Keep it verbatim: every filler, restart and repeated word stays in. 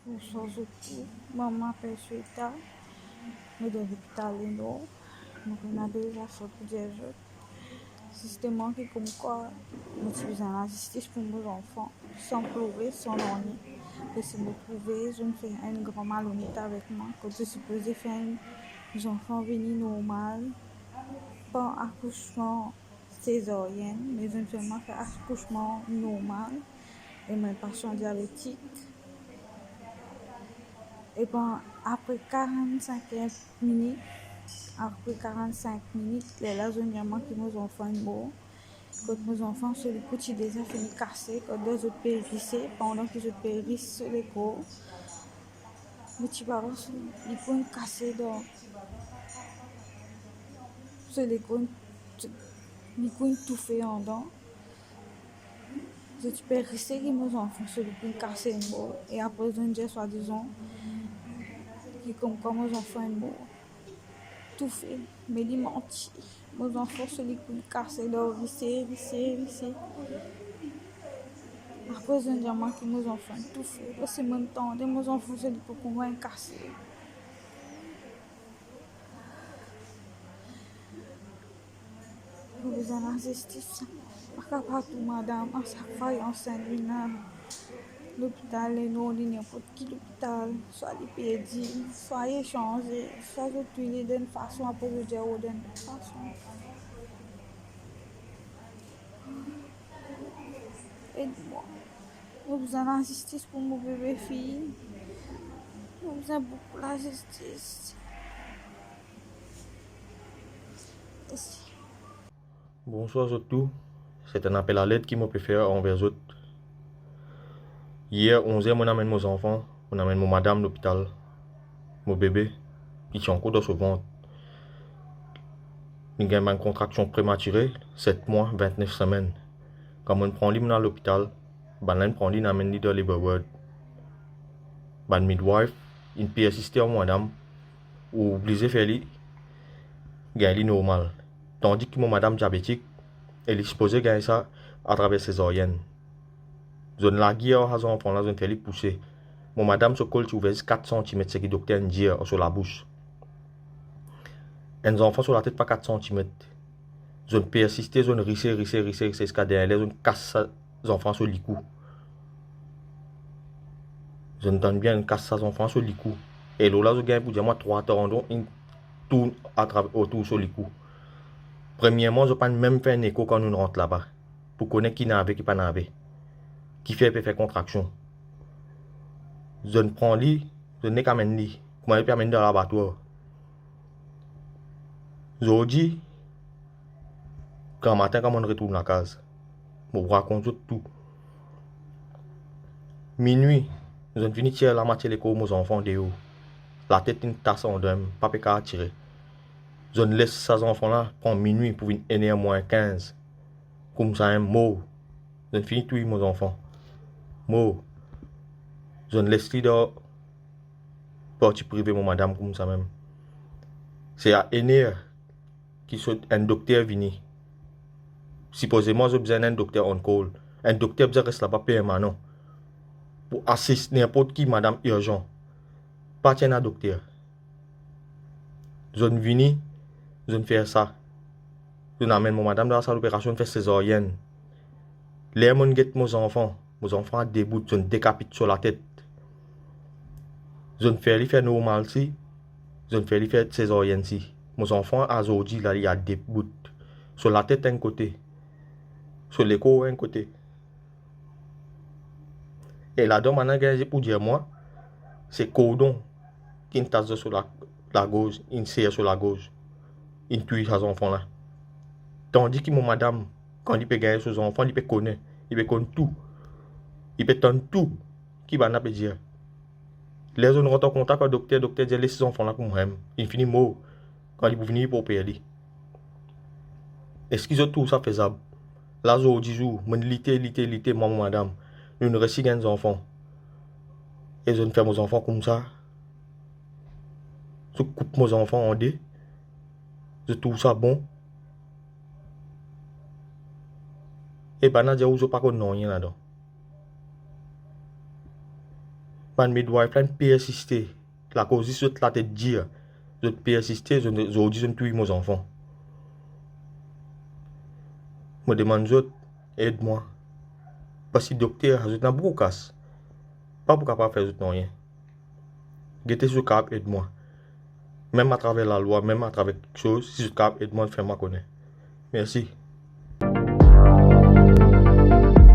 Bonswar zot tou, mwa mo apel Sweta, mo dan lopital Lenor. Mo pena de zafar pou dir zot. Zisteman ki koumkwa mo ti bizin lazistis pou mo zanfan, san plore, san nanye. Parski mo trouve zot inn fer enn gran malonet avek mwa, kot zot sipoze fer enn zanfan vini normal, pa akousman sezaryenn, me zot inn fer mwa fer akousman normal, e mo enn pasian diabetik. E bon, apre karant-sink minit, apre karant-sink minit, lerla zot inn dir mwa ki mo zanfan inn mor. Kot mo zanfan so likou ti deza fini kase, kot dan zot pe rise, pandan ki zot pe ris so lekor, mo ti pe vwar so likou inn kase dan so lekor, likou inn toufe andan. Zot ti pe rise ki mo zanfan so likou inn kase, inn mor, e apre zot inn dir swadizan ki koumkwa mo zanfan inn mor toufe, me li manti. Mo zanfan so likou inn kase, dan rise, rise, rise. Apre zot inn dir mwa ki mo zanfan inn toufe, parski mo inn tande mo zanfan so likou kouma inn kase. Mo bizin lazistis. Pa kapav tou madam, a sak fwa li ansint, vinn lopital Lenor, li ninport ki lopital, swa li perdi, swa li sanze, swa zot touy li dan enn fason, apre zot dir ou dan enn lot fason. Ed mwa. Mo bizin lazistis pou mo bebe fi. Mo bizin boukou lazistis. Mersi. Bonswar zot tou. Se enn apel alert ki mo pe fer anver zot. Yer onz er, mo amenn mo zanfan, mo amenn mo madam lopital. Mo bebe, li ti ankor dan so vant. Li gagn bann kontraksion prematire, set mwa, vintnef semenn. Kan mo'nn pran li, mo'nn al lopital, bannla inn pran li, inn amenn li dan labour ward. Bann midwife inn persiste ar mo madam, ou oblize fer li gagn li normal. Tandi ki mo madam diabetik, e li sipoze gagn sa atraver sezaryenn. Zot inn lagir ar sa zanfan la, zot inn fer li pouse. Mo madam so kol ti ouver zis kat santimet, seki dokter inn dir ar so labous. Enn zanfan so latet pa kat santimet. Zot inn persiste, zot inn rise, rise, rise, rise, ziska dernie ler zot inn kas sa zanfan so likou. Zot inn tann bien, inn kas sa zanfan so likou. E lor la, zot gagn pou dir mwa trwa tandon inn tourn atraver, otour so likou. Premierman, zot pa'nn mem fer enn eko kan nou rant laba, pou kone ki nave, ki pa nave, kifer pe fer kontraksion. Zot inn pran li, zot nek amenn li, kouma li pe amenn dan labatwar. Zordi gramatin, kan mo'nn retourn lakaz, mo pou rakont zot tou. Minwi, zot inn fini tir lamwatie lekor mo zanfan deor. Latet inn tas andan, pa pe kapav tire. Zot inn les sa zanfan la pran minwi pou vinn enn er mwin kinz. Koumsa mem mor. Zot inn fini touy mo zanfan. Mor. Zot inn les li dan parti prive mo madam koumsa mem. Se a enn er ki so enn dokter vini. Sipozeman, zot bizin enn dokter on call. Enn dokter bizin res laba permanan pou asist ninport ki madam irzan. Pa ti ena dokter. Zot inn vini, zot inn fer sa. Zot inn amenn mo madam dan lasal operasion, fer sezaryenn. Ler mo'nn get mo zanfan, mo zanfan debout, zot inn dekapit so latet. Zot inn fer li fer normal si, zot inn fer li fer sezaryenn si. Mo zanfan azordi la, li al debout. So latet enn kote, so lekor enn kote. E ladan, bann la gagn pou dir mwa se kordon ki'nn tas dan so la-, lagorz, inn ser so lagorz, inn touy sa zanfan la. Tandi ki mo madam, kan li pe gagn so zanfan, li pe kone, li pe konn tou. Li pe tann tou ki bann la pe dir. Ler zot inn rant an kontak ar dokter, dokter dir, "Les zanfan la koumsa mem, li fini mor, kan li pou vini, li pou oper li." Eski zot trouv sa fezab? La, zordi zour, mo'nn lite, lite, lite, mwa, mo madam, nou'nn resi gagn zanfan. E zot inn fer mo zanfan koumsa. Zot koup mo zanfan an de. Zot trouv sa bon? E bann la dir ou zot pa konn nanye ladan. Bann midwife la inn persiste, lakoz zis zot latet dir. Zot persiste, zot, zordi zot inn touy mo zanfan. Mo demann zot, ed mwa. Parski dokter, zot ena boukou kas. Pa pou kapav fer zot nanye. Gete si zot kapav ed mwa. Mem atraver lalwa, mem atraver kiksoz, si zot kapav ed mwa, fer mwa kone. Mersi.